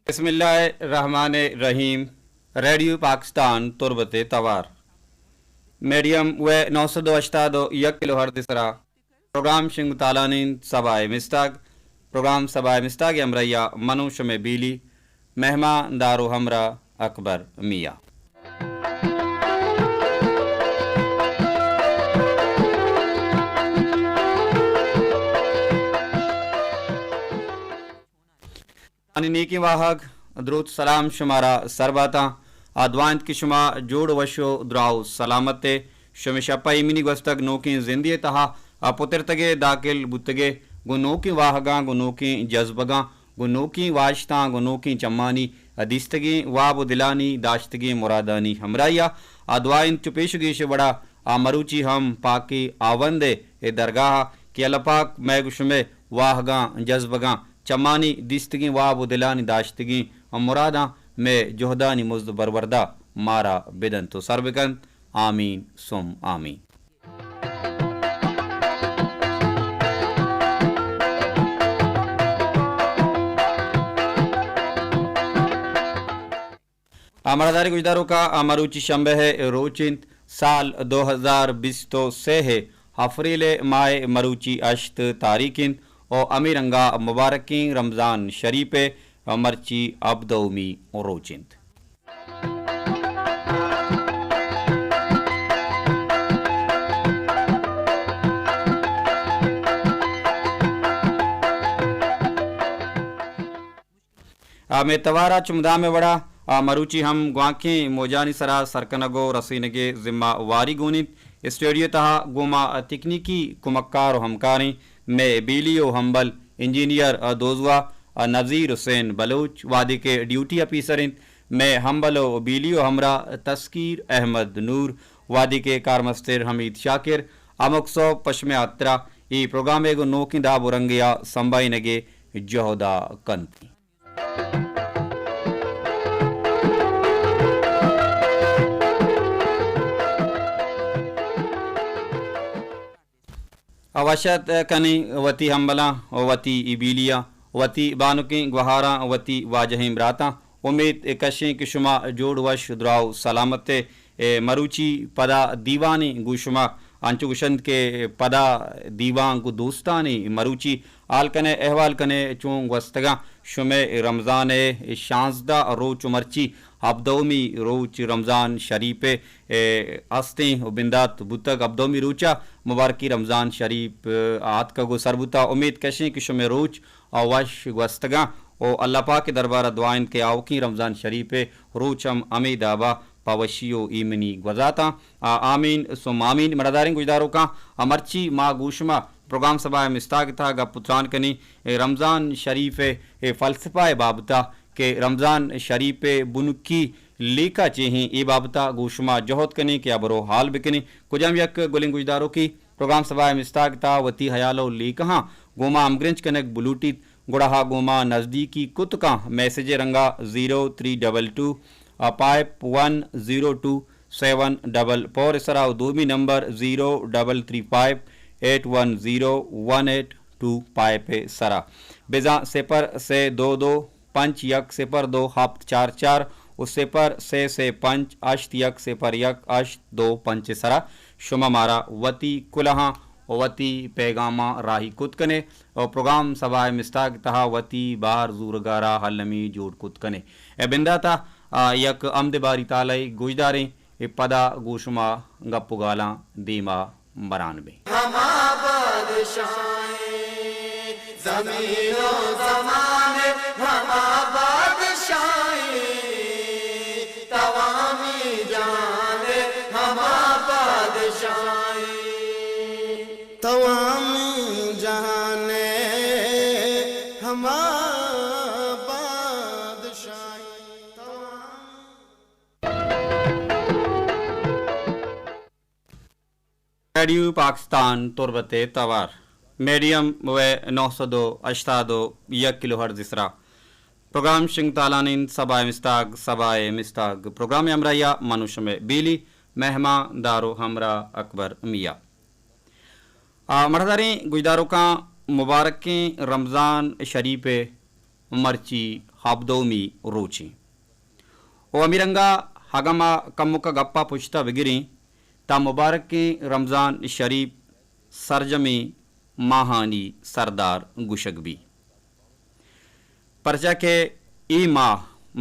بسم اللہ الرحمن الرحیم۔ ریڈیو پاکستان تربت توار، میڈیم وے نو سد و ہشتاد و یک کلو ہرتز سرا پروگرام شنگ تالان انت سبائے مستاگ۔ پروگرام سبائے مستاگ ہمراہیا منو شمے بیلی، مہمان دار و ہمراہ اکبر میاں۔ آنی نیکیں واہگ، دروت سلام شمارا سر باتاں۔ آ دعا انت کہ شما جوڑ وش و دراہ و سلامت ئے۔ شمے شپ ء ایمنی گوستگ نوکیں زندے تہا آ پترتگ ئے، داخل بوتگ ئے گوں نوکیں واہگاں، گوں نوکیں جذبگاں، گوں نوکیں واہشتاں، گوں نوکیں چمانی دیستگیں واب و دلانی داشتگیں مرادانی ہمراہیا۔ آ دعا انت چو پیش و گیش وڑا آ مروچی ہم پاکیں ہاوند ء اے درگاہ ء کہ اللہ پاک مئے گوں شمئے واہگاں، جذبگاں، چمانی دیستگیں واب و دلانی داشتگیں مراداں مئے جہدانی مزد و بروردا مارا بدنت و سر بکنت۔ آمین ثم آمین۔ آ، مڑاداریں گوشداروکاں، آ، مروچی شمبے ء روچ انت، سال دو ہزار بیست و سے ء اپریل ء ماہ ء مروچی ہشت تاریخ انت و ہمے رنگا مبارکیں رمضان شریف ء مرچی ہبدہمی روچ انت۔ آ، مئے توار ء چو مدام ء وڑا، آ، مروچی ہم گوانکیں موجانی سرا سرکنگ و رسینگ ء ذمہ واری گون انت۔ اسٹوڈیو تہا گوں ما تکنیکی کمکار و ہمکاریں مئے بیلی و ہمبل انجینئر، آ، دوزواہ، آ، نذیر حسین بلوچ، وہدے کہ ڈیوٹی آفیسر انت، مئے ہمبل و بیلی و ہمراہ تسکیر احمد نور، وہدے کہ کارمستر حمید شاکر، ہمک سہب پہ شمئے ہاترا اے پروگرام ء گوں نوکیں داب و رنگے ء سمبھائینگ ء جہد ء کنت۔ ء وش ات کنیں وتی ہمبلاں، وتی بیلیاں، وتی بانکیں گوہاراں، وتی واجہیں براتاں۔ امیت کشیں کہ شما جوڑ وش دراہ و سلامت ئے۔ اے مروچی پدا دیوانے گوں شما انچو گوشنت کہ پدا دیوان گوں دوستانی مروچی حال کنے، احوال کنے چون گوستگاں۔ شمئے رمضان ء شانزدہ روچ و مرچی ہبدہمی روچ رمضان شریف ء اے، ہستیں و بندات بوتگ۔ ہبدہمی روچ ء مبارکی رمضان شریف، اے، آتکگ و سر بوتگ۔ امیت کشیں کہ شمئے روچ ء وش گوستگاں و اللہ پاک ء دربار ء دعا انت کہ آوکیں رمضان شریف ء روچ ہم ہمے داب ء پہ وشی و ایمنی گوزاتاں۔ آ، آمین ثم آمین۔ مڑاداریں گوشداروکاں، آ، مرچی ما گوں شما پروگرام سبا ء مستاگ ء تہا گپ و تران کنیں، اے، رمضان شریف ء، اے، فلسفہ ء بابت ء کہ رمضان شریف ء بنکی لیکہ چے ایں، اے بابت ء گوں شما جہد کنیں کہ ہبر و حال بکنیں۔ کجام یک گلیں گوشداروکے پروگرام سبا ء مستاگ ء تہا وتی ہیال و لیکہاں گوں ما ہمگرنچ کنگ بلوٹیت، گڑا آ گوں ما نزدیکی کت کن، میسج ء رنگا zero three double two five one zero two seven double four ء سرا و دومی number zero double three five eight one zero one eight two five ء سرا۔ بزاں صفر سے دو دو پنچ یک صفر دو ہپت چار چار و صفر سے سے پنچ ہشت یک صفر یک ہشت دو پنچ ء سرا شما مارا وتی کلہاں و وتی پیغاماں راہی کت کنے و پروگرام سبا ء مستاگ تہا وتی بہر زورگارا المی جوڑ کت کنے۔ اے بنداتا، آ، یک ہمد باری تالہ ء گوشداریں، اے پدا گوں شما گپ و گالاں دیما بران بیں۔ ہما بادشاہیں زمین و زمان، ہما بادشاہیں توامی جہان، ہما بادشاہیں توامی جہان، ہما بادشاہیں توامی۔ ریڈیو پاکستان تربت ء توار، میڈیم وے نو سد و ہشتاد و یک کلو ہرتز ء سرا پروگرام شنگ تالان انت۔ سبا ء مستاگ، سبا ء مستاگ پروگرام ء ہمراہیا من و شمے بیلی مہمان دار و ہمراہ اکبر میاں۔ آ، مڑداریں گوشداروکاں، مبارکیں رمضان شریف ء مرچی ہبدہمی روچیں۔ و ہمے رنگا اگاں ما کمکا گپا پشتا بگریں، تا مبارکیں رمضان شریف سرجمیں ماہانی سردار گوشگ بی، پرچا کہ اے ماہ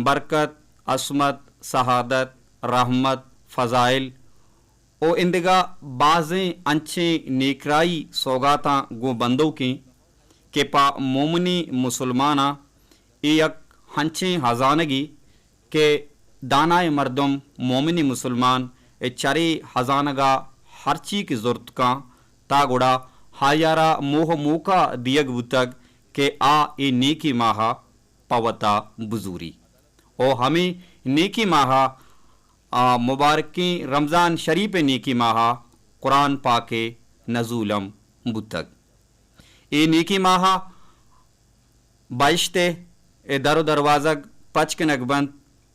برکت، عصمت، سعادت، رحمت، فضائل و اندگہ بازیں انچیں نیکرائی سوگاتاں گوں بندوکیں کہ پہ مومنیں مسلماناں اے یک ہنچیں ہزانگے کہ دانائیں مردم، مومنیں مسلمان، اے چرے ہزانگا ہرچی کہ زرت کاں، تا گڑا آیارا موہ موقع دیگ بوتگ کہ آ اے نیکیں ماہا پہ وتا بزوری۔ و ہمے نیکیں ماہا، آ، مبارکیں رمضان شریف نیکیں ماہا قرآن پاک نزول ہم بوتگ۔ اے نیکیں ماہا بہشت ء در و دروازگ پچ کنگ بنت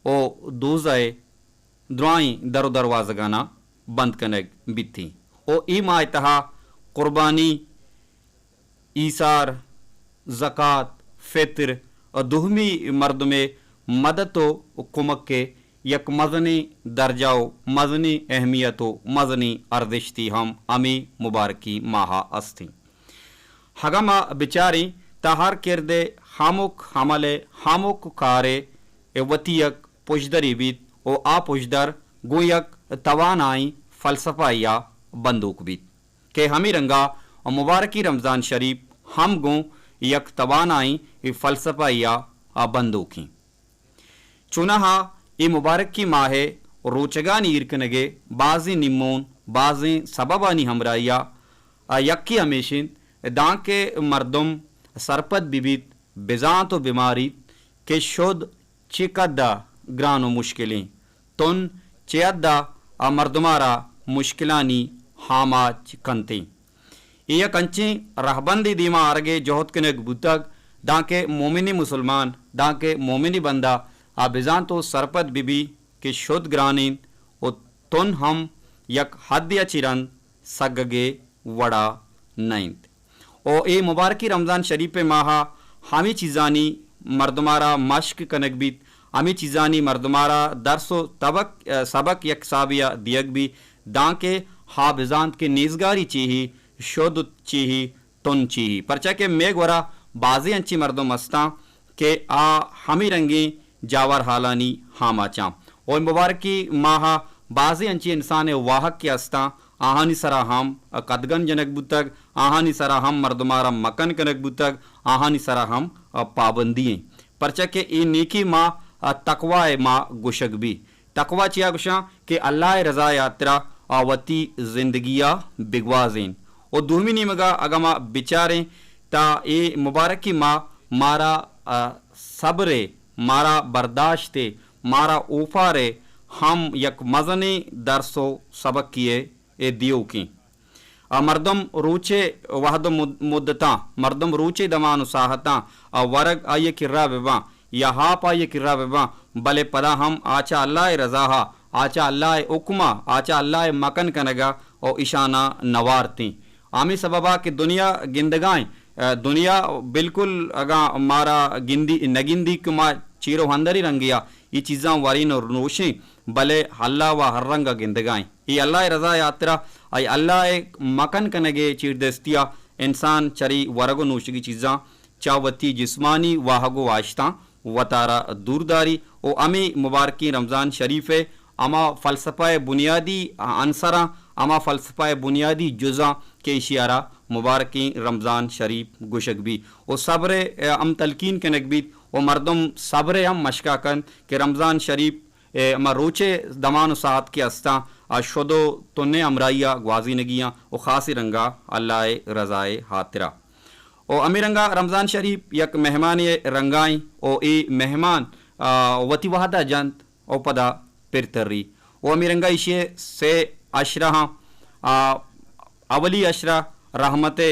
و دوزہ ء درائیں در و دروازگاناں بند کنگ بیتیں و اے ماہ ء تہا قربانی، ایثار، زکات، فطر و دومی مردم ء مدد و کمک ء یک مزنیں درجہ و مزنیں اہمیت و مزنیں ارزشتے ہم ہمے مبارکیں ماہ ء استیں۔ اگاں ما بچاریں، تہ ہر کرد ء ہمک عمل ء ہمک کار ء وتی یک پژدرے بیت و آ پژدر گوں یک توانائیں فلسفہ ء بندوک بیت کہ ہمے رنگا مبارکیں رمضان شریف ہم گوں یک توانائیں فلسفہ ء بندوکیں۔ چوناہا اے مبارکیں ماہ ء روچگانی ایر کنگ ء بازیں نیمون، بازیں سببانی ہمراہی ء یکے ہمیش انت، دانکہ مردم سرپد بہ بیت، بزانت و بماریت کہ شد چہ قد ء گران و مشکلیں، تن چہ حد ء آ مردم ء را مشکلانی آماچ کنتیں۔ اے یک انچیں رہبندے دیما آرگ ء جہد کنگ بوتگ، دانکہ مومنیں مسلمان، دانکہ مومنیں بندہ آ بزانت و سرپد بہ بی کہ شد گران انت و تن ہم یک حدے ء چہ رند سگگ ء وڑا نہ انت۔ و اے مبارکیں رمضان شریف ء ماہ ء ہمے چیزانی مردم ء را مشق کنگ بیت، ہمے چیزانی مردم ء را درس و تبک، سبق یک حسابے ء دیگ بیت، دانکہ ہا بزانت کہ نیزگاری چی ہی، شد چی ہی، تن چی ہی۔ پرچا کہ مئے گورا بازیں انچیں مردم استاں کہ آ ہمے رنگیں جاور حالانی آماچاں۔ و اے مبارکیں ماہ ء بازیں انچیں انسان ء واہگ کہ استاں، آہانی سرا ہم قدغن جنگ بوتگ، آہانی سرا ہم مردم ء را مکن کنگ بوتگ، آہانی سرا ہم پابندی انت۔ پرچا کہ اے نیکیں ماہ تقوی ء ماہ گوشگ بی۔ تقوی چیا گوشاں؟ کہ اللہ ء رضا ء ہاترا آ وتی زندگی ء بگوازین۔ و دومی نیمگا اگاں ما بچاریں تا اے مبارکیں ماہ مارا، آ، صبر ء، مارا برداشت ء، مارا اوپار ء ہم یک مزنیں درس و سبقے ء دیوکیں۔ آ مردم روچے وہد و مد-، مدتاں، مردم روچے دمان و ساہتاں، آ ورگ آئی ء کرا بہ باں یا آپ آئی ء کرا بہ باں، بلے پدا ہم آ چہ اللہ ء رضا ء، آ چہ اللہ ء حکم ء، آ چہ اللہ ء مکن کنگ ء و ایشاناں نوارتیں۔ ہمے سبب ء کہ دنیا گندگائیں، آ، دنیا بالکل اگاں مارا گندی، نہ گندی کہ ما چیر و اندری رنگے ء اے چیزاں ورین و نوشیں، بلے اللہ و ہر رنگ ء گندگائیں۔ اے اللہ ء رضا ء ہاترا، اے اللہ ء مکن کنگ ء چیردستی ء انسان چرے ورگ و نوشگی چیزاں چہ وتی جسمانی واہگ و واہشتاں وتارا دور داری و ہمے مبارکیں رمضان شریف ء ہما فلسفہ ء بنیادی عنصراں، ہما فلسفہ ء بنیادی جزاں کہ ایشی ء را مبارکیں رمضان شریف گوشگ بیت و صبر ء ہم تلقین کنگ بیت و مردم صبر ء ہم مشکا کنت کہ رمضان شریف ء ہما روچ ء دمان و ساعت کہ استاں، آ شد و تن ء ہمراہی ء گوازینگی آں و خاصیں رنگ ء اللہ ء رضا ء ہاترا۔ و ہمے رنگ ء رمضان شریف یک مہمانے ء رنگ ء انت و اے مہمان، آ، وتی وہد ء جنت و پدا پر تری۔ و ہمے رنگ ء ایشی ء سے عشرہ آں، آ، اولی عشرہ رحمت ء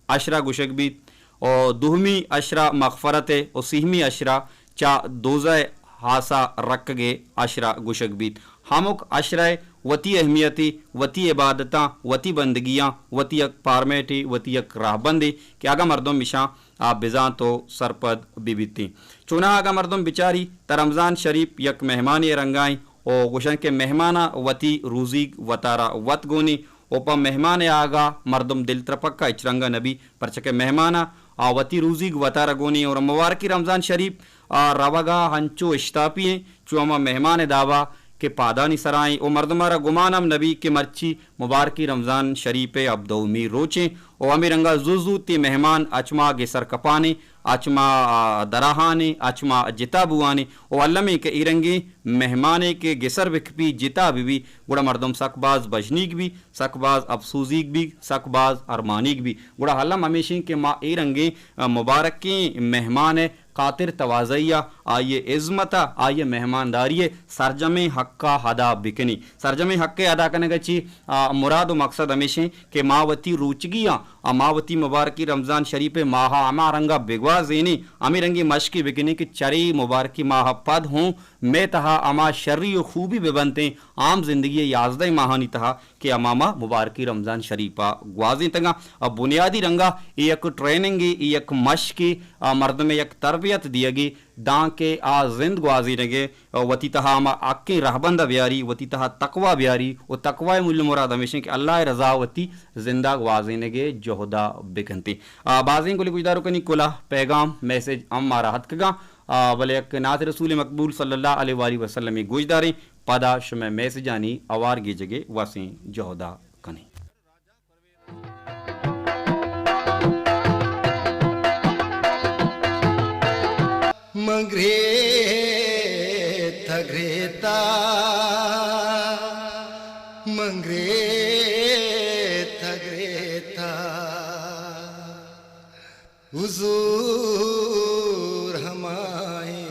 عشرہ گوشگ بیت و دومی عشرہ مغفرت ء و سیہمی عشرہ چہ دوزہ ء ہاسا رکگ ء عشرہ گوشگ بیت۔ ہمک عشرہ ء وتی اہمیتے، وتی عبادتاں، وتی بندگیاں، وتی یک پارمیٹے، وتی یک راہبندے کہ اگاں مردم اشاں آ بزانت و سرپد بہ بیتیں۔ چوناہا اگاں مردم بچاری تہ رمضان شریف یک مہمانے رنگائیں و گوشن کہ مہمانا وتی روزیگ وتارا وت گونی و پہ مہمان آگا مردم دل ترپکا ہچ رنگا نبی، پرچہ کہ مہمانا آ وتی روزیگ وتارا گونی اور مبارکی رمضان شریف آ روگا ہنچو اشتاپی ایں چو ہما مہمان دابا کہ پادانی سرائیں و مردمارا گمان ہم نبی کہ مرچی مبارکی رمضان شریف ء ہبدہمی روچیں و ہمے رنگا زو زوت تی مہمان اچ ما گسر کپانیں، اچ ما، آ، دراہانیں، اچ ما جتا بوانیں و المی کہ اے رنگیں مہمانے کہ گسر بکپی جتا ببی گڑا مردم سک باز بژنیگ بی، سک باز اپسوزیگ بی، سک باز ارمانیگ بی۔ گڑا الم ہمیشیں کہ ما اے رنگیں، آ، مبارکیں مہمان ء خاطر تواضعی ء آئی ء عظمت ء آئی ء مہمانداری ء سرجمیں حق ء ادا بکنیں۔ سرجمیں حق ء ادا کنگ ء چی، آ، مراد و مقصد ہمیشیں کہ ما وتی روچگیاں، آ، ما وتی مبارکی رمضان شریف ء ماہ ء ہما رنگ ء بگوازینیں، ہمے رنگیں مشکے بکنیں کہ چرے مبارکی ماہ ء پد ہوں مئے تہا ہما شری و خوبی بہ بنتیں عام زندگی ء یازدہیں ماہانی تہا کہ ہما ما مبارکی رمضان شریف ء گوازینتگاں۔ ء بنیادی رنگا اے یک ٹریننگے، اے یک مشکے، آ، مردم ء یک تربیت دیگے دانکہ آ زند گوازینگ ء وتی تہا ہما حقیں رہبند ء بیاری، وتی تہا تقوی بیاری و تقوی ء مول مراد ہمیشیں کہ اللہ ء رضا وتی زند ء گوازینگ ء جہد ء بکنتے۔ آ، بازیں گلی گوشداروکانی کلہ پیغام، میسج ہم مارا اتکگاں۔ آ، بلے یک نعت رسول مقبول صلی اللہ علیہ وآلہ وسلم ء گوشداریں، پدا شمئے میسجانی اوار گیجگ ء وسیں جہد ء کنیں۔ من گریت گریتا، من گریت گریتا، حضور ہمائیں۔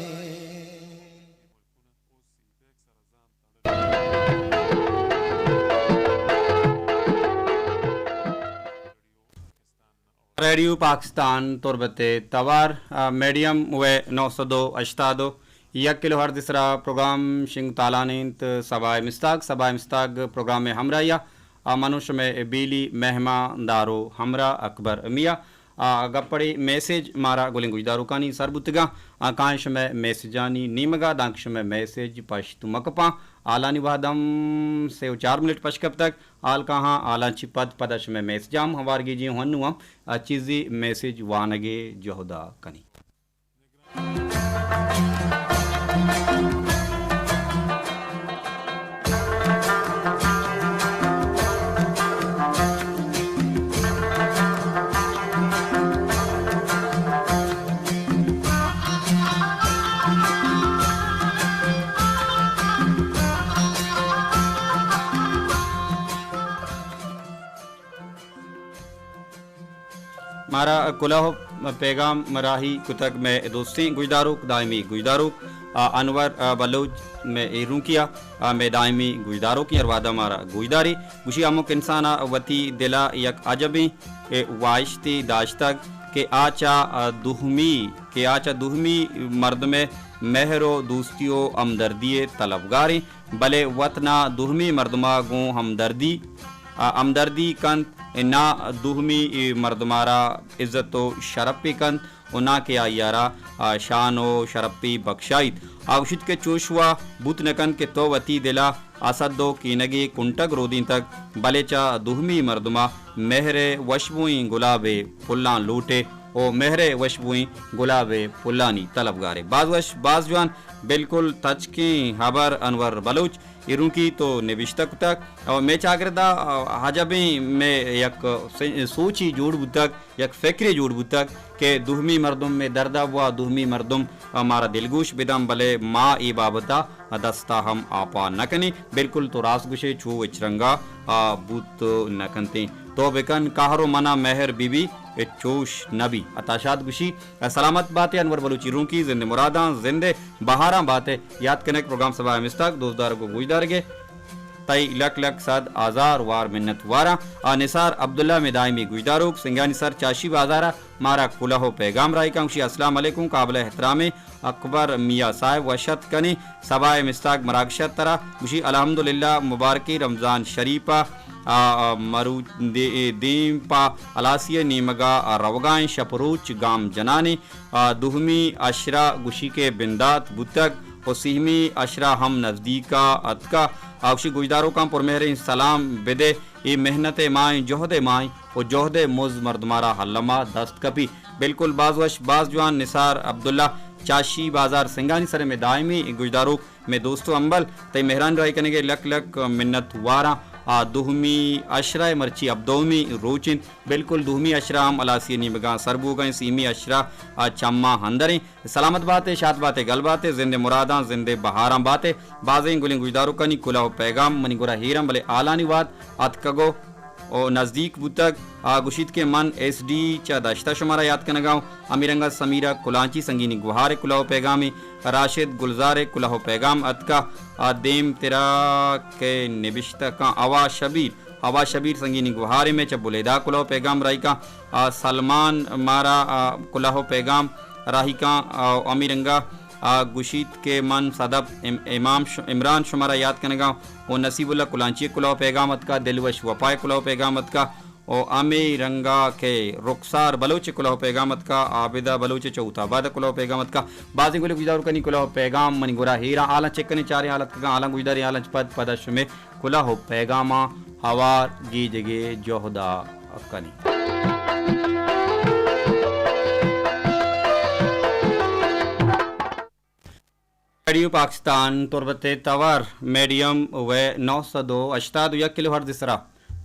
ریڈیو پاکستان تربت ء توار، آ، میڈیم ویو نو سد و ہشتاد و یک کلو ہرتز ء سرا پروگرام شنگ تالان انت۔ سبا ء مستاگ، سبا ء مستاگ پروگرام ء ہمراہی ء، آ، من و شمئے بیلی مہمان دار و ہمراہ اکبر میاں۔ آ، گپڑے میسج مارا گلیں گوشداروکانی سر بوتگاں۔ آ، کائیں شمئے میسجانی نیمگا، دانکہ شمئے میسج پشت مکپاں۔ حالانی وہد ہم سے و چار منٹ پش کپتگ۔ حال کاہاں، حالاں چی پد پدا شمئے میسجاں ہم ہوار گیجیں و ہنو ہم، آ، چیزے میسج وانگے جہدا کنیں۔ مارا کلوہ پیغام راہی کتگ مئے دوستیں گوشداروک، دائمی گوشداروک، آ، انور، آ، بلوچ مئے ایرونکی ء، آ، مئے دائمی گوشداروکیں، ہر وہدا مارا گوشداری۔ گوشی ہمک انسان ء وتی دل ء یک عجبیں، اے، واہشتے داشتگ کہ آ چہ، آ، دومی، کہ آ چہ دومی مردم ء مہر و دوستی و ہمدردی ء طلبگاریں۔ بلے وت نہ دومی مردما گوں ہمدردی، آ، ہمدردی کنت، نہ دومی مردمارا عزت و شرپے کنت و نہ کہ آئیارا، آ، شان و شرپے بخشائیت۔ آ گوشیت کہ چوش وا بوت نہ کنت کہ تو وتی دلا حسد و کینگے کنٹگ رودینتگ، بلے چہ دومی مردما مہر وشبوئیں گلابے پھلاں لوٹے۔ و مہر ء وشبوئیں گلاب ء پھلانی طلبگار ء۔ باز وش، باز جوان، بالکل تچکیں ہبر انور بلوچ ایرونکی تو نبشتہ کتگ۔ و مئے چاگردا، آ، عجبیں مئے یک س-، سوچی جوڑ بوتگ، یک فکرے جوڑ بوتگ کہ دومی مردم مئے دردا بوا، دومی مردم، آ، مارا دلگوش بدن، بلے ما اے بابتا دستا ہم آپا نہ کنیں۔ بالکل تو راست گوشے، چو ہچ رنگا، آ، بوت نہ کنتیں۔ تو بکن قہر و منا مہر بی بی، اے چوش نبی۔ عطا شاد گوشی، سلامت باتے انور بلوچ ایرونکی، زند مراداں، زند بہاراں باتے۔ یات کنگ پروگرام سبا ہمستاک، دوست دارگ و گوش دارگے۔ تئی لک لک صد ہزار وار منت واراں۔ آ نثار عبداللہ مئے دائمی گوشداروک، سنگانی سر چاشی بازار ءَ مارا کلہ و پیغام راہی کاں، گوشی، السلام علیکم، قابل احترامیں اکبر میاں صاحب، وش اتک کنیں، سبا ءِ مستاگ مراگش ات ترا، گوشی، الحمدللہ، مبارکیں رمضان شریف ءَ، آ، آ، مروچ دے-، دیم پہ ہلاسی ءِ نیمگ ءَ روگائیں، شپ روچ گام جنانیں۔ آ، دومی اشرا گوشی کہ بندات بوتگ و سیمی اشرا ہم نزدیک ءَ اتکا۔ آ گوشی، گوشداروکاں پرمہریں سلام بدے، اے محنت ءِ ماہیں، جہد ءِ ماہیں و جہد ءِ مز مردمارا الما دست کپی۔ بالکل، باز وش، باز جوان۔ نثار عبداللہ چاشی بازار سنگانی سر ءَ مئے دائمی گوشداروک، مئے دوست و ہمبل، تئی مہرانی راہی کنگ ءِ لک لک منت واراں۔ آ، دومی اشرا ءِ مرچی ہبدہمی روچ انت۔ بالکل، دومی اشرا ہم ہلاسی ءِ نیمگاں سر بوگا انت، سیمی اشرا، آ، چماں اندر انت۔ سلامت بات ئے، شات بات ئے، گل بات ئے، زند ءِ مراداں، زند ءِ بہاراں بات ئے۔ بازیں گلیں گوشداروکانی کلہ و پیغام منی گورا ہیراں، بلے حالانی وہد اتکگ و و نزدیک بوتگ۔ آ گوشیت کہ من ایس ڈی چہ دشت ءَ شمارا یات کنگا اوں۔ ہمے رنگ ءَ سمیرہ کلانچی سنگینی گوہار ءِ کلہ و پیغامے، راشد گلزار ءِ کلہ و پیغام اتکا۔ آ دیم ترا کہ نبشتہ کاں، ہوا شبیر، ہوا شبیر سنگینی گوہار ءِ، مئے چہ بلیدہ کلہ و پیغام راہی کاں۔ آ سلمان مارا، آ، کلہ و پیغام راہی کاں۔ آ ہمے رنگ ءَ آ گوشیت کہ من صدف ام-، امام ش-، عمران شمارا یات کنگا اوں، و نصیب اللہ کلانچی ءِ کلہ و پیغام اتکا، دلوش وفا ءِ کلہ و پیغام اتکا، و ہمے رنگا کہ رخسار بلوچ ءِ کلہ و پیغام اتکا، عابدہ بلوچ ءِ چہ ہوت آباد ءَ کلہ و پیغام اتکا۔ بازیں گلیں گوشداروکانی کلہ و پیغام منی گورا ہیراں، حالاں چک کنیں، چاریں حال اتکگاں، حالاں گوشداریں، حالاں چہ پد پدا شمے کلہ و پیغاماں ہوار گیجگ ءِ جہد ءَ کنیں۔ ریڈیو پاکستان تربت ءِ توار میڈیم ویو نو سد و ہشتاد و یک کلو ہرٹز ءِ سرا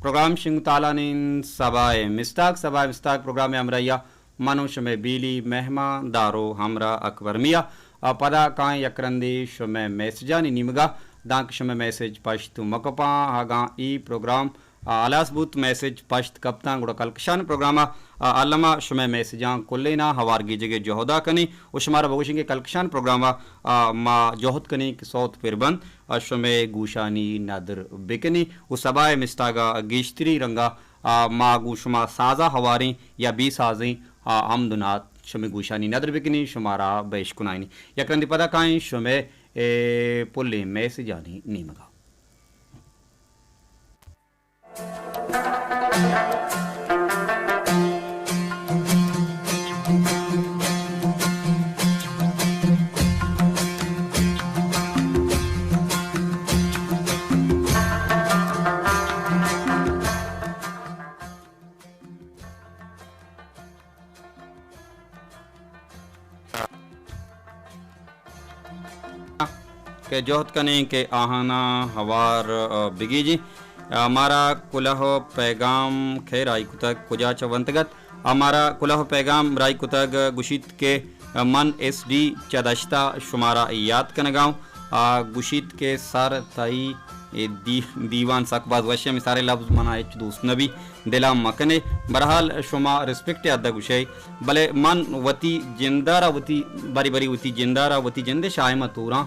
پروگرام شنگ تالان انت سبا ءِ مستاگ۔ سبا ءِ مستاگ پروگرام ءِ ہمراہی ءَ من و شمئے بیلی مہمان دار و ہمراہ اکبر میاں۔ آ، پدا کائیں یک رندے شمئے میسجانی نیمگا، دانکہ شمئے میسج پشت مکپاں۔ اگاں اے پروگرام آ، ہلاس بوت، میسج پشت کپتاں، گڑا کلکشان پروگرام ءَ، آ، الما شمئے میسجاں کلیناں ہوار گیجگ ءِ جہد ءَ کنیں و شمارا بگوشیں کہ کلکشان پروگرام ءَ، آ، ما جہد کنیں کہ سوت پر بنت، آ، شمئے گوشانی ندر بکنیں و سبا ءِ مستاگ ءَ گیشتری رنگ ءَ، آ، ما گوں شما سازا ہواریں یا بے سازیں، آ، ہمد و نعت شمئے گوشانی ندر بکنیں، شمارا بشکنائینیں۔ یک رندے پدا کائیں شمئے، اے، پلیں میسجانی نیمگ ءَ۔ کہ جہد کنیں کہ آہاناں ہوار، آ، بگیجیں۔ آ، مارا کلہ و پیغام کئے راہی کتگ، کجا چہ ونتگ ات؟ آ، مارا کلہ و پیغام راہی کتگ، گوشیت کہ من ایس ڈی چہ دشتا شمارا یات کنگا اوں۔ آ، گوشیت کہ سر تئی اے دی-، دیوان سک باز وش انت، ہمے سارے لبز منا ہچ دوست نہ بی، دلا مکنے۔ بہرحال شما ریسپیکٹ ءِ حد ءَ گوشئے، بلے من وتی جندارا وتی بری بری وتی جندارا وتی جند ءِ شاہم ءَ توراں،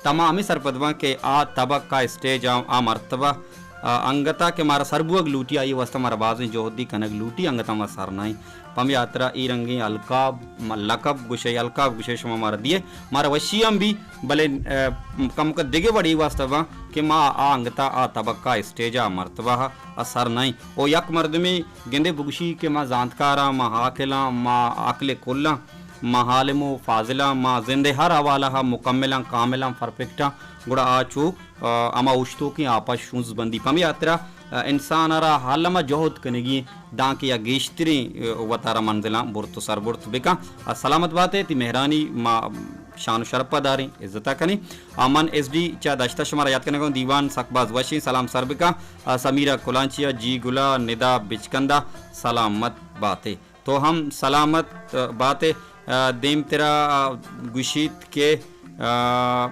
تاں ما ہمے سرپد باں کہ آ تبک، آ اسٹیج، آ، آ مرتبہ، آ، انگتا کہ مارا سر بوگ لوٹی، آئی واسطہ مارا بازیں جہدی کنگ لوٹی، انگتا ما سر نہ ایں۔ پمے ہاترا اے رنگیں القاب، م-، لقب گوشئے، القاب گوشئے، شما مارا دیئے، مارا وشی ہم بی، بلے، آ، کمکہ دگہ وڑے واسطہ باں کہ ما آ انگتا آ تبک، آ اسٹیج، آ مرتبہ ءَ سر نہ ایں۔ او یک مردمے گندے بگوشی کہ ما زانتکاراں، ما عاقلاں، ما عقل کلاں، ما عالم و فاضلاں، ما زند ءِ ہر حوالہ ءَ مکملاں، کاملاں، پرفیکٹاں، گڑا آ چو، آ، ہما اوشتوکیں آپا شونز بندی۔ پمے ہاترا، آ، انسان ءَ را الما جہد کنگی انت، دانکہ یا گیشتریں، آ، وتارا منزلاں برت و سر برت بکن۔ آ، سلامت بات ئے، تئی مہرانی ما شان و شرپ ءَ داریں، عزت ءَ کنیں۔ آ، من ایس ڈی چہ دشت ءَ شمارا یات کنگ ءَ اوں، دیوان سک باز وشیں، سلام سر بکن۔ آ، سمیرہ کلانچی ءَ، جی گل ءَ، ندا بچکند ءَ، سلامت بات ئے۔ تو ہم سلامت، آ، بات ئے۔ آ، دیمترا، آ، گوشیت کہ، آ،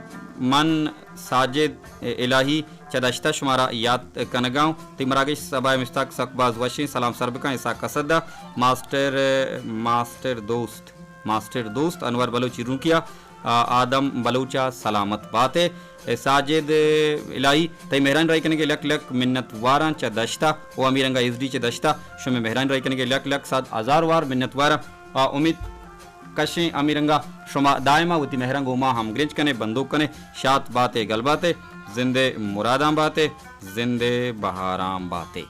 من ساجد الہی چہ دشت ءَ شمارا یات کنگ ءَ اوں۔ تئی مراگش سبا ءِ مستاگ سک باز وشیں، سلام سر بکن۔ اسحاق اسد ءَ، ماسٹر، ماسٹر دوست، ماسٹر دوست، انور بلوچ ایرونکی ءَ، آ، آدم بلوچ ءَ سلامت بات ئے۔ اے ساجد الہی، تئی مہرانی راہی کنگ ءَ لک لک منت واراں چہ دشت ءَ، او ہمے رنگ ءَ ایس ڈی چہ دشت ءَ، شمئے مہرانی راہی کنگ ءَ لک لک صد ہزار وار منت واراں۔ آ، امیت کشیں ہمے رنگ ءَ شما دائم ءَ وتی مہراں گوں ما ہمگرنچ کن ئے، بندوک کن ئے، شات بات ئے، گل بات ئے، زند ئے مراداں بات ئے، زند ئے بہاراں بات ئے۔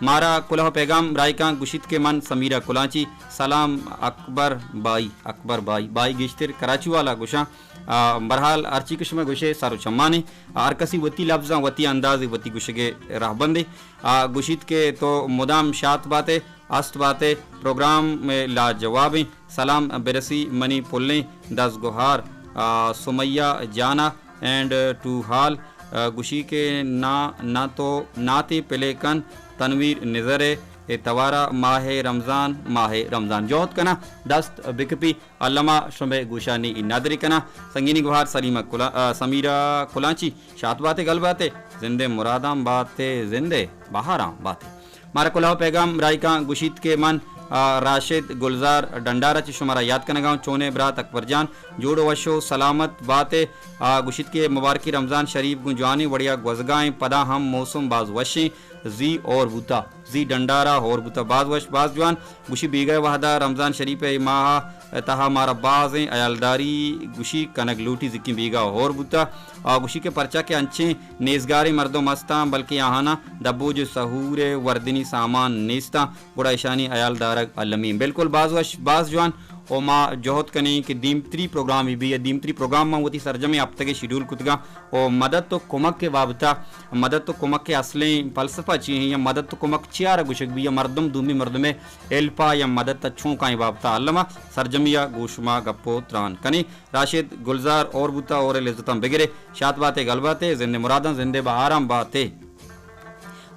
مارا کلوہ ءُ پیگام راہی کاں، گوشیت کہ من سمیرہ کلانچی، سلام اکبر بائی، اکبر بائی، بائی گیشتر کراچی والا گوشاں۔ آ، بہرحال ہرچی کہ شما گوشے سر ءُ چمانے، آ، ہر کسی وتی لبزاں، وتی اندازے، وتی گوشگ ءِ رہبندے۔ آ، گوشیت کہ تو مدام شات بات ئے، است بات ئے، پروگرام ءِ لاجوابیں۔ سلام برسی منی پلیں دزگوہار، آ، سمیہ جانا اینڈ ٹو ہال، آ، گوشی کہ نا، نا تو ناتے پلے کن تنویر نظر ءِ، اے توارا ماہ رمضان، ماہ رمضان جہد کناں دست بکپی، الما شمئے گوشانی ندری کناں۔ سنگینی گوہار سلیمہ کلا-، آ، سمیرہ کلانچی، شات بات ئے، گل بات ئے، زند ئے مراداں بات ئے، زند ئے بہاراں بات ئے۔ مارا کلوہ ءُ پیگام راہی کاں، گوشیت کہ من، آ، راشد گلزار ڈنڈار ءَ چہ شمارا یات کنگ ءَ آں۔ چون ئے برات اکبر جان؟ جوڑ ءُ وش ءُ سلامت بات ئے۔ آ، گوشیت کہ مبارکی رمضان شریف گوں جوانیں وڑے ءَ گوزگ ءَ ایں، پدا ہم موسم باز وشیں، زی ہور بوتا، زی ڈنڈار ءَ ہور بوتا، باز وش، باز جوان۔ گوشی بیگہ ءِ وہد ءَ رمضان شریف ءِ اے ماہ ءِ تہا مارا بازیں ہیالداری گوشی کنگ لوٹی، زکیں بیگہ ہور بوتا۔ آ، گوشی کہ پرچا کہ انچیں نیزگاریں مردم استاں، بلکیں آہاناں دبوج ءُ سہور ءِ وردنی سامان نیستاں، گڑا ایشانی ہیال دارگ المی۔ بالکل، باز وش، باز جوان۔ او ما جہد کنیں کہ دیمتری پروگرامے بی، یا دیمتری پروگرام من وتی سرجمیں ہفتگ ءِ شیڈول کتگاں۔ او مدد ءُ کمک ءِ بابت ءَ، مدد ءُ کمک ءِ اصلیں فلسفہ چی ایں، یا مدد ءُ کمک چیا را گوشگ بی، یا مردم دومی مردم ءِ ہیلپ ءَ یا مدد ءَ چون کائیں بابت ءَ الما سرجمی ءَ گوں شما گپ ءُ تران کنیں۔ راشد گلزار ہور بوتا، ہور ءِ لذتاں بگرے، شات بات ئے، گل بات ئے، زند ئے مراداں، زند ئے بہاراں بات ئے۔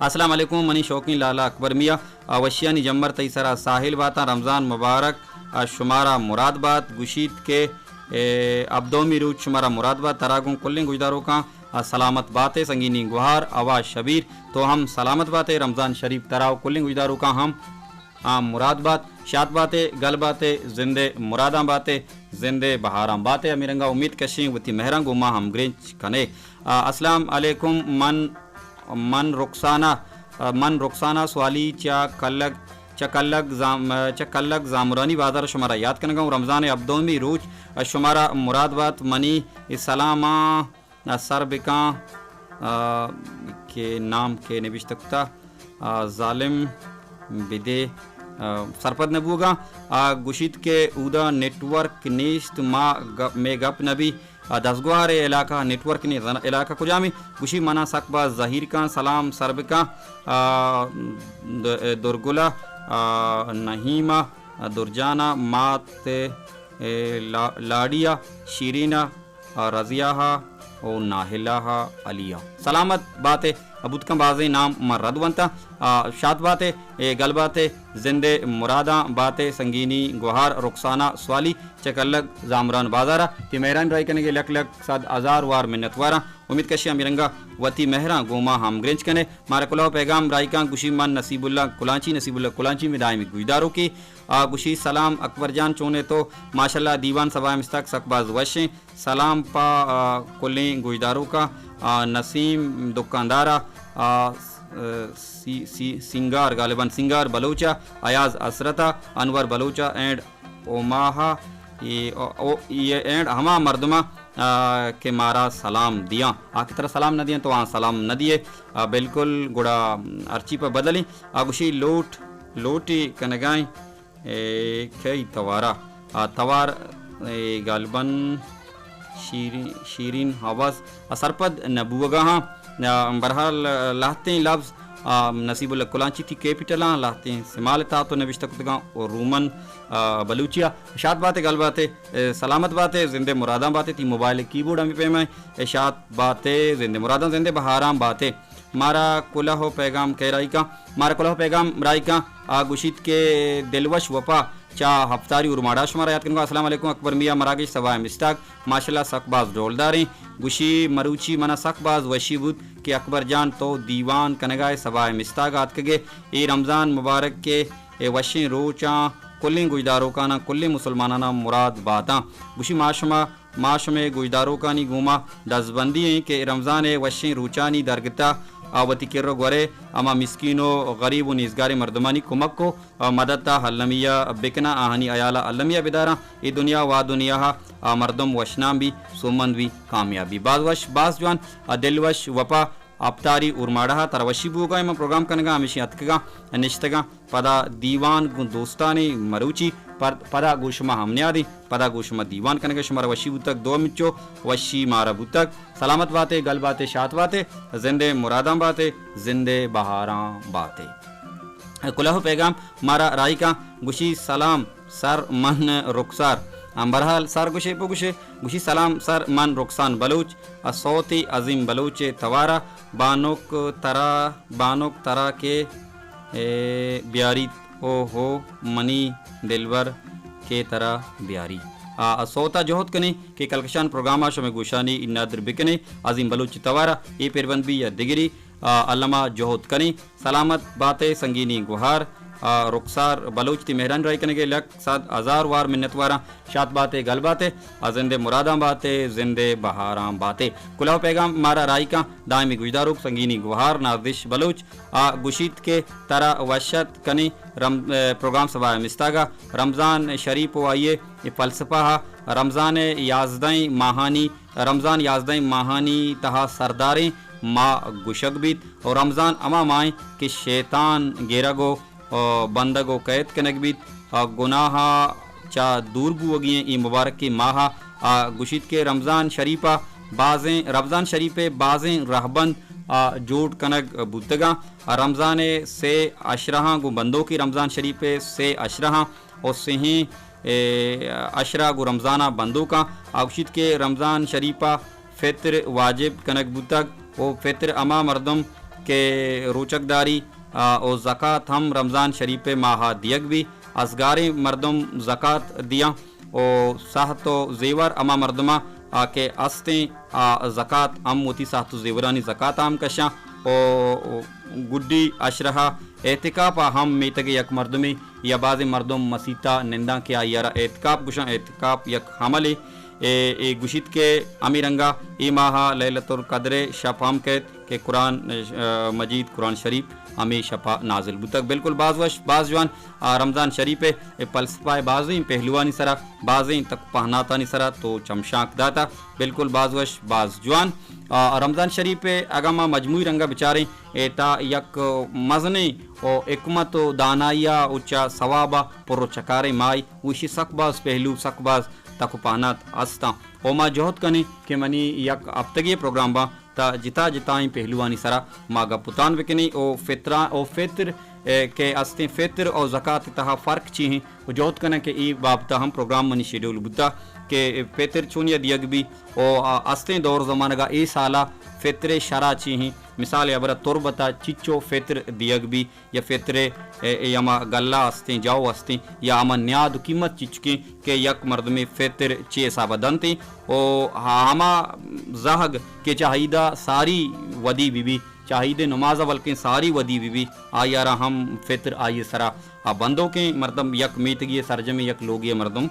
السلام علیکم، منی شوقیں لالا اکبر میاں، آ، وشیانی جمبر تئی سرا ساہیل باتاں، رمضان مبارک، آ، شمارا مراد بات، گوشیت کہ، اے، ہبدہمی روچ شمارا مراد بات، ترا گوں کلیں گوشداروکاں، آ، سلامت بات ئے، سنگینی گوہار، آواز شبیر، تو ہم سلامت بات ئے، رمضان شریف ترا ءُ کلیں گوشداروکاں ہم آ، مراد بات، شات بات ئے، گل بات ئے، زند ئے مراداں بات ئے، زند ئے بہاراں بات ئے۔ ہمے رنگ ءَ امیت کشیں وتی مہراں گوں ما ہمگرنچ کن ئے۔ آ، السلام علیکم، من، من رخسانہ، آ، من رخسانہ سوالی چہ کلگ، چہ کلگ زام-، چہ کلگ زامرانی بازار ءَ شمارا یات کنگ ءَ آں۔ رمضان ءِ ہبدہمی روچ، آ، شمارا مراد بات، منی سلاماں آ، سر بکاں، آ، کہ نام کہ نبشتہ کتا، آ، ظالم بدے، آ، سرپد نہ بوگاں۔ آ، گوشیت کہ اودا نیٹ ورک نیست، ما گ-، مے گپ نہ بی۔ آ، دزگوہار ءِ علاقہ نیٹ ورک نیست۔ علاقہ کجامی؟ گوشی منا سک باز زہیر کاں، سلام سر بکاں۔ آ، د-، درگلہ، آ، نہیمہ، آ، درجانہ، مات، اے، لا-، لاڑیہ، شیرینہ، آ، رضیہ ءَ او ناہلہ ءَ علی ءَ۔ سلامت بات ئے، بوت کن بازیں نام من رد ونت آں۔ آ، شات بات ئے، اے، گل بات ئے، زند ئے مراداں بات ئے، سنگینی گوہار رخسانہ سوالی چہ کلگ زامران بازار ءَ۔ تئی مہرانی راہی کنگ ءَ لک لک صد ہزار وار منت واراں۔ امیت کشی ہمے رنگ ءَ وتی مہراں گوں ما ہمگرنچ کن ئے۔ مارا کلوہ ءُ پیغام راہی کاں، گوشی من نصیب اللہ کلانچی، نصیب اللہ کلانچی مئے دائمی گوشداروکے۔ آ، گوشی سلام اکبر جان، چون ئے تو؟ ماشاءاللہ دیوان سبا ءِ مستاگ سک باز وش ایں۔ سلام پہ، آ، کلیں گوشداروکاں، آ، نسیم دکاندار ءَ، آ، س-، سی-، سی-، سینگار، غالباً سینگار بلوچ ءَ، ایاز حسرت ءَ، انور بلوچ ءَ اینڈ اوماہا، اے، او، او، اے اینڈ ہما مردماں، آ، کہ مارا سلام دیاں۔ آ کہ ترا سلام نہ دیاں تو آں سلام نہ دیئے۔ آ، بالکل گڑا ہرچی پہ بدلیں۔ آ گوشی لوٹ، لوٹی کنگائیں۔ اے، کئی توارا؟ آ، توار، اے، غالباً شیرین، شیرین آواز ءَ سرپد نہ بوگا ہاں۔ آ، بہرحال، لہتیں لبز، آ، نصیب اللہ کلانچی تئی کیپٹلاں، لہتیں سمال ءِ تہا تو نبشتہ کتگاں او رومن، آ، بلوچی ءَ۔ شات بات ئے، گل بات ئے، اے، سلامت بات ئے، زند ئے مراداں بات ئے، تئی موبائل ءِ کیبورڈ ہمے پیما ایں۔ اے، شات بات ئے، زند ئے مراداں، زند ئے بہاراں بات ئے۔ مارا کلوہ ءُ پیغام کئے راہی کاں؟ مارا کلوہ ءُ پیغام راہی کاں، آ گوشیت کہ دلوش وپا چہ ہفتاری اورماڑا شمارا یات کنگا۔ السلام علیکم اکبر میاں، مراگش سبا ءِ مستاگ ماشاءاللہ سک باز ڈولداریں۔ گوشی مروچی منا سک باز وشی بوت کہ اکبر جان تو دیوان کنگا ئے، سبا ءِ مستاگ آتکگے۔ اے رمضان مبارک ءِ اے وشیں روچاں کلیں گوشداروکاناں، کلیں مسلماناناں مراد باتاں۔ گوشی ما شما ما شمئے گوشداروکانی گوما دزبندی ایں کہ رمضان ءِ وشیں روچانی درگتا آ وتی کر ءُ گورے ہما مسکین ءُ غریب ءُ نیزگاریں مردمانی کمک ءُ آ، مدد ءَ المی ءَ بکناں، آہانی ہیال ءَ المی ءَ بداراں۔ اے دنیا ءُ آ دنیا ءَ آ مردم وشنام بی، سوبمند بی، کامیاب بی۔ باز وش، باز جوان، آ دل وش، وپا، آپتاری اورماڑہ ءَ ترا وشی بوگا ایں۔ من پروگرام کنگا ہمیشی اتکگاں، نشتگاں۔ پدا دیوان گوں دوستانی مروچی، پر-، پدا گوں شما ہم نیادیں، پدا گوں شما دیوان کنگا شمارا وشی بوتگ، دو مچو وشی مارا بوتگ۔ سلامت باتے، گل باتے، شات باتے، زندے مراداں باتے، زندے بہاراں باتے۔ کلہ ءُ پیغام مارا راہی کاں، گوشی سلام سر من رخسار۔ ہم بہرحال سر گوشے بگوشے، گوشی سلام سر من رخسان بلوچ، ءُ صوتی عظیم بلوچ ءِ توارا، بانک ترا، بانک ترا کہ، اے، بیاریت، او ہو منی دلبر کہ ترا بیاری۔ آ، آ صوت ءَ جہد کنیں کہ کلکشان پروگرام ءَ شمئے گوشانی نادر بکنیں، عظیم بلوچ ءِ توارا، اے پیربند بی یا دگری، آ، الما جہد کنیں۔ سلامت باتے سنگینی گوہار، آ، رخسار بلوچ تئی مہرانی راہی کنگے لک صد ہزار وار منت واراں۔ شات باتے، گل باتے، آ زندے مراداں باتے، زندے بہاراں باتے۔ کلہ ءُ پیغام مارا راہی کاں دائمی گوشداروک سنگینی گوہار نازش بلوچ آ گوشیت کہ ترا وش ات کنیں رم-، اے، پروگرام سبا ءِ مستاگا رمضان شریف ءُ آئی ءِ فلسفہ ءَ۔ رمضان ءِ یازدہیں ماہانی رمضان یازدہیں ماہانی تہا سرداریں ماہ گوشگ بیت ءُ رمضان ہما ماہ انت کہ شیطان گرگ ءُ، ءُ بندگ ءُ قید کنگ بیت ءُ گناہ ءَ چہ دور بوگی ایں۔ اے مبارکیں ماہ ءَ گوشیت کہ رمضان شریف ءَ بازیں، رمضان شریف ءِ بازیں رہبند ءَ جوڑ کنگ بوتگاں۔ رمضان ءِ سے عشرہاں گوں بندوکیں، رمضان شریف ءِ سے عشرہاں ءُ سہیں، اے، عشرہ گوں رمضان ءَ بندوکاں۔ آ گوشیت کہ رمضان شریف ءَ فطر واجب کنگ بوتگ ءُ فطر ہما مردم کہ روچگ داری، آ، ءُ زکات ہم رمضان شریف ءِ ماہ ءَ دیگ بی۔ ازگاریں مردم زکات دیاں ءُ ساہت ءُ زیور ہما مردماں، آ، کہ استیں، آ، زکات ہم وتی ساہت ءُ زیورانی زکات ہم کشاں ءُ گڈی عشرہ ءَ اعتکاف ءَ ہم میتگ ءِ یک مردمے یا بازیں مردم مسیت ءَ ننداں کہ آئی ءَ را اعتکاف گوشاں۔ اعتکاف یک عملے، اے، اے گوشیت کہ ہمے رنگ ءَ اے ماہ ءَ لیلۃ القدر ءِ شپ ہم کئیت کہ قرآن، آ، مجید، قرآن شریف ہمے شپ ءَ نازل بوتگ۔ بالکل باز وش، باز جوان۔ آ، رمضان شریف ءِ اے فلسفہ ءِ بازیں پہلوانی سرا، بازیں تک پہناتانی سرا تو چمشانک داتا۔ بالکل باز وش، باز جوان۔ آ، رمضان شریف ءِ اگاں ما مجموعی رنگ ءَ بچاریں، اے تا یک مزنیں ءُ حکمت ءُ دانائی ءَ ءُ چہ ثواب ءَ پر ءُ چکاریں ماہے، ءُ ایشی سک باز پہلو، سک باز تک ءُ پہنات استاں۔ ءُ ما جہد کنیں کہ منی یک ہفتگے پروگرام باں تا جتا جتائیں پہلوانی سرا ما گپ ءُ تران بکنیں ءُ فطراں ءُ فطر، اے، کہ استیں فطر ءُ زکات ءِ تہا فرق چی ایں ءُ جہد کناں کہ اے بابت ءَ ہم پروگرام منی شیڈول بوتا کہ فطر چونیا دیگ بی ءُ، آ، استیں دور زمانگ ءَ اے سال ءَ فطر ءِ شرع چی ایں۔ مثال ءِ ہبر ءَ تربت ءَ چچو فطر دیگ بی یا فطر ءِ، اے، اے ہما گلہ استیں، جو استیں یا ہما نیاد ءُ قیمت چچکیں کہ یک مردمے فطر چے حساب ءَ دنت ءُ ہما زہگ کہ چہ عید ءَ ساری ودی بہ بی، چہ عید ءِ نماز ءَ بلکیں ساری ودی بہ بی، آئی ءَ را ہم فطر آئی ءِ سرا آ بندوکیں مردم یک میتگی ءِ سرجمیں یک لوگی ءِ مردم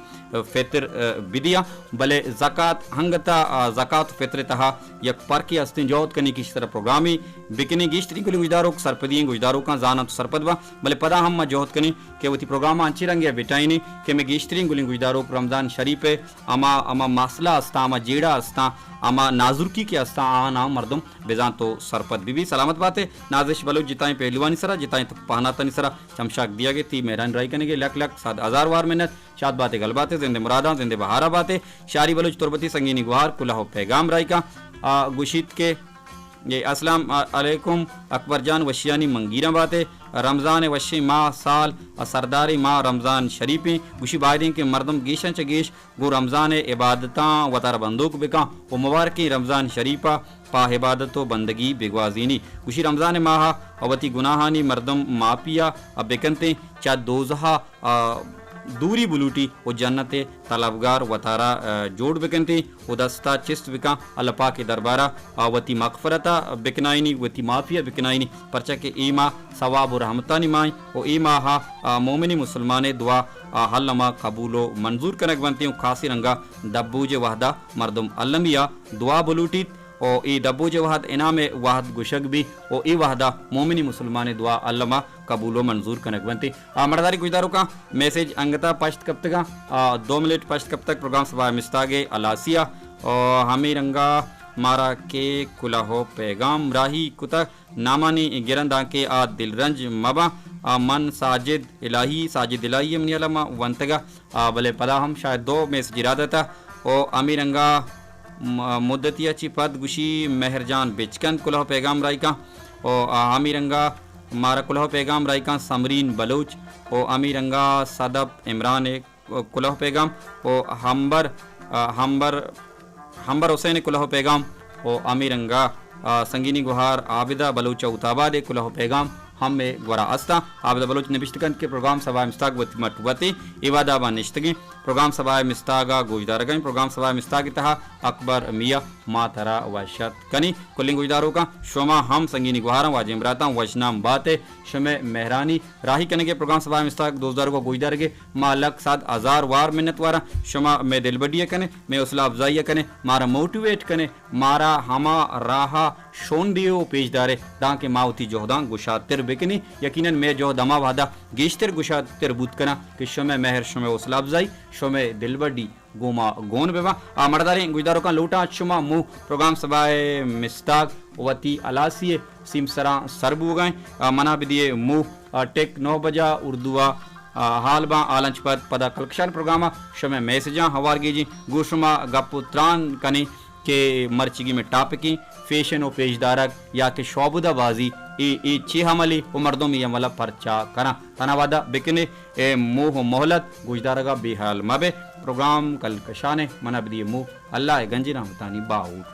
فطر، آ، بدیاں، بلے زکات ہنگتا، آ، زکات فطر ءِ تہا یک پرکے استیں، جہد کنیں کہ ایشی سرا پروگرامے بکنیں۔ گیشتریں گلیں گوشداروک سرپدی ایں، گوشداروکاں زاناں تو سرپد باں، بلے پدا ہم ما جہد کنیں کہ وتی پروگرام ءَ انچیں رنگے ءَ بٹائینیں کہ مئے گیشتریں گلیں گوشداروک رمضان شریف ءِ ہما، ہما مسئلہ استاں، ہما جیڑہ استاں، ہما نازرکی کہ استاں، آہاں ہم مردم بزاں تو سرپد بہ بی۔ سلامت باتے نازش بلوچ، جتائیں پہلوانی سرا، جتائیں تک پہناتانی سرا چمشاک دیگ ءَ، تئی مہرانی راہی کنگ ءَ لک لک صد ہزار وار منت۔ شات باتے، گل باتے، زندے مراداں، زندے بہارا باتے۔ شاری بلوچ تربتی سنگینی گوہار کلہ ءُ پیغام راہی کاں، آ، گوشیت کہ اے، السلام علیکم اکبر جان، وشیانی منگیراں باتے۔ رمضان ءِ وشیں ماہ، سال ءِ سرداریں ماہ رمضان شریف ایں۔ گوشی بائدیں کہ مردم گیشاں چہ گیش گوں رمضان ءِ عبادتاں وتارا بندوک بکاں ءُ مبارکیں رمضان شریف ءَ پہ عبادت ءُ بندگی بگوازینی۔ گوشی رمضان ءِ ماہ ءَ وتی گناہانی مردم معافی ءَ بکنتیں، چہ دوزہ ءَ، آ، دوری بلوٹی و جنت ءِ طلبگار وتارا، آ، جوڑ بکنت و دستا چست بکن، اللہ پاک ءِ دربارا، آ، وتی مغفرتا بکنائینی، وتی معافیا بکنائینی، پرچا کہ اے ماہ ثواب و رحمتانی ماہ و اے ماہا، آ، مومنی مسلمانے دعا، آ، الما قبول و منظور کنگ بنت و خاصی رنگا دبوج وہدا مردم المی آ دعا بلوٹیت و اے دبوج وہد انعام وہد گشگ بی و اے وہدا مومنی مسلمانے دعا الما قبول و منظور کنگ بنت۔ آ، مڑداری گوشداروکاں میسج انگتا پشت کپتگاں، آ، دو منٹ پشت کپتگ پروگرام سبا مستاگ ءِ ہلاسی ءَ۔ آ، ہمے رنگا مارا کہ کلہ و پیغام راہی کتگ، نامانی گرند آں کہ آ دلرنج مباں۔ آ، من ساجد الہی، ساجد الہی منی الما ونتگا، آ، بلے پدا ہم شاید دو میسج ارادہ تا۔ او ہمے رنگا م-، مدتی ءَ چی پد گوشی مہر جان بچکند کلہ و پیغام راہی کاں۔ او آ ہمے رنگا مارا کلہ و پیغام راہی کاں سمرین بلوچ۔ او ہمے رنگا صدف عمران ءِ کلہ و پیغام۔ او ہمبر، آ، ہمبر، ہمبر حسین ءِ کلہ و پیغام۔ او ہمے رنگا، آ، سنگینی گوہار عابدہ بلوچ اوت آباد ءِ کلہ و پیغام ہم مئے گورا استاں۔ عابدہ بلوچ نبشتہ کنت کہ پروگرام سبا مستاگ وتی مٹ وتی اے وہدا باں نشتگیں۔ پروگرام سبا مستاگا گوشدارگیں۔ پروگرام سبا مستاگ تہا اکبر میاں ما ترا وش اتک کنیں۔ کلیں گوشداروکاں شما ہم سنگینی گوہاراں واجہیں براتاں وشنام بات ئے۔ شمئے مہرانی راہی کنگ ءَ پروگرام سبا مستاگ دوست دارگ و گوشدارگ ءَ ما لک صد ہزار وار منت واراں۔ شما مئے دلبڈی ءَ کن ئے، مئے حوصلہ افزائی ءَ کن ئے، مارا موٹیویٹ کن ئے، مارا ہما راہ ءَ شون دے و پیش دار ئے، دانکہ ما وتی جہداں گشادتر بکنیں۔ یقیناً مئے جہد ہما وہدا گیشتر گشادتر بوت کناں کہ شمئے مہر، شمئے حوصلہ افزائی، شمئے دلبڈی گوں ما گون بہ باں۔ آ، مڑداریں گوشداروکاں لوٹاں شما مو پروگرام سبا ءِ مستاگ وتی ہلاسی ءِ سیمسراں سر بوگا ایں۔ آ، منا بدیے مو، آ، ٹک نو بجا اردو ءَ، آ، حال باں، حالانچ پد پدا کلکشان پروگرام ءَ شمئے میسجاں ہوار گیجیں۔ گوں شما گپ و تران کنیں کہ مرچیگی مئے ٹاپکیں فیشن و پیش دارگ یا کہ شعبدہ بازی، اے، اے چے عملے و مردم اے عمل ءَ پرچا کناں؟ تنا وعدہ بکنے اے موہ و مہلت گوشدارگا بے حال مبے۔ پروگرام کلکشانے، منا بدیے موہ، اللہ ءِ گنجیں رحمتانی باہوٹ۔